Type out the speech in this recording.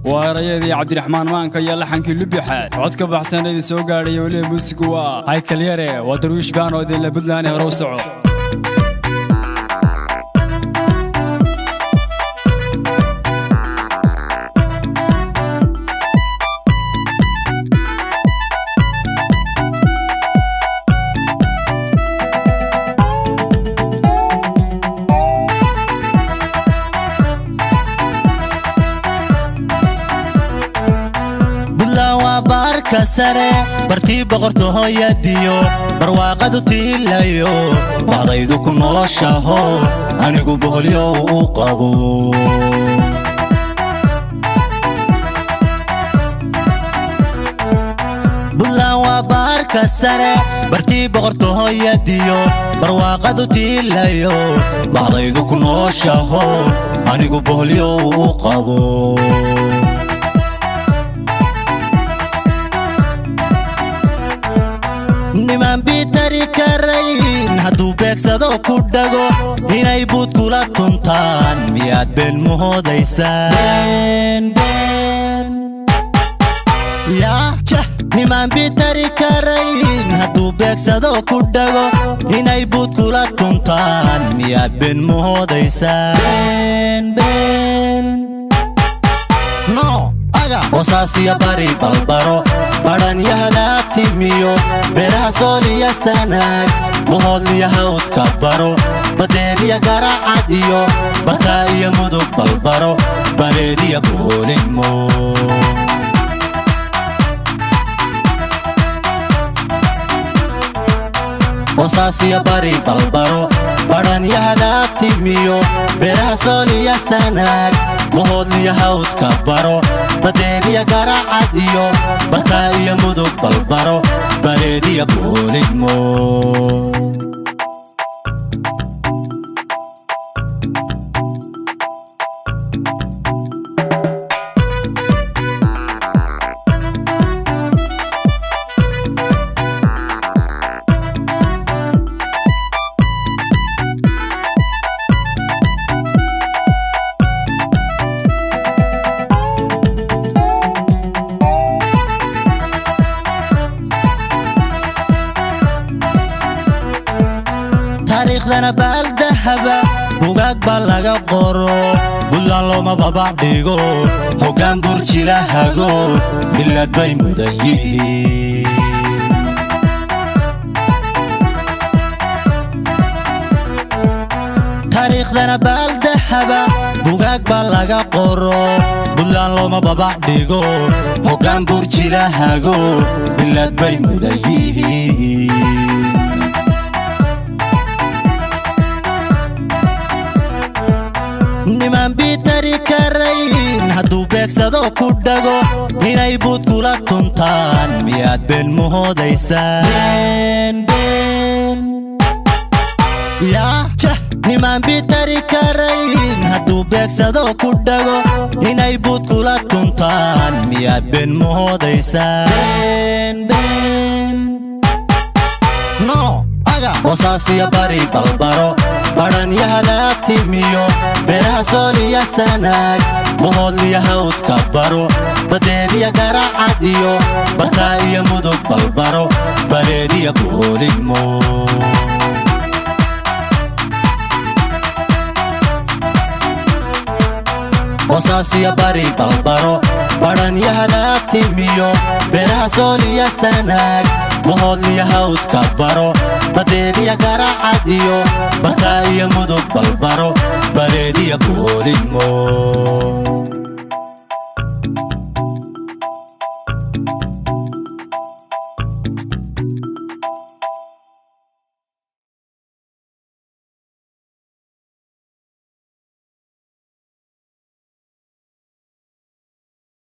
Waa erayadii Cabdiraxmaan Maanka iyo laxankii Lubixaad. Codka baxsan idin soo gaadhaya weliba muusigu waa Haykal Yare. Waa Darwiish Baan oo idinle Puntland hore u soco. Buntland waa baarka sare, bartii boqorta hooyadiyo barwaaqadu tiilayo, bacdaydu ku nooshaho anigu boholyo u qabo. Buntland waa baarka sare, bartii boqorta hooyadiyo barwaaqadu tiilayo, bacdaydu ku nooshaho anigu boholyo u qabo. Niman bitari karayn hadduu beegsado ku dhago, inay buud kula tuntaan miyaad been muhoodaysaan? Niman bitari karayn hadduu beegsado ku dhago, inay buud kula tuntaan miyaad been muhoodaysaan? Bosaasiya bari balbaro, badhanyahadaagtimiyo beeraha sooliya sanaag, muhoodliya hawdka baro, badeediya garacad iyo bartaa iyo mudug balbaro, bareediya boolimo. Bosaasiya bari balbaro, badhanyahadaagtimiyo beeraha sooliya sanaag, muhoodliya hawdka baro, badeediya garacad iyo bartaa iyo mudug balbaro, bareediya boolimo. Taariikhdana baaldahaba bugaag baa laga qoro, Buntland looma babac dhigo, hoggaan burjila hago milad bay mudan yihiin. Taariikhdana baaldahaba bugaag baa laga qoro, Buntland looma babac dhigo, hoggaan burjila hago milad bay mudan yihiin. Niman bitari karayn hadduu beegsado ku dhago, inay buud kula tuntaan miyaad been muhoodaysaan? Niman bitari karayn hadduu beegsado ku dhago, inay buud kula tuntaan miyaad been muhoodaysaan? Bosaasiya bari balbaro, badhanyahadaagtimiyo beeraha sooliya sanaag, muhoodliya hawdka baro, badeediya garacad iyo bartaa iyo mudug balbaro, bareediya boolimo. Bosaasiya bari balbaro, badhanyahadaagtimiyo beeraha sooliya sanaag, muhoodliya hawdka baro, badeediya garacad iyo bartaa iyo mudug balbaro, bareediya boolimo.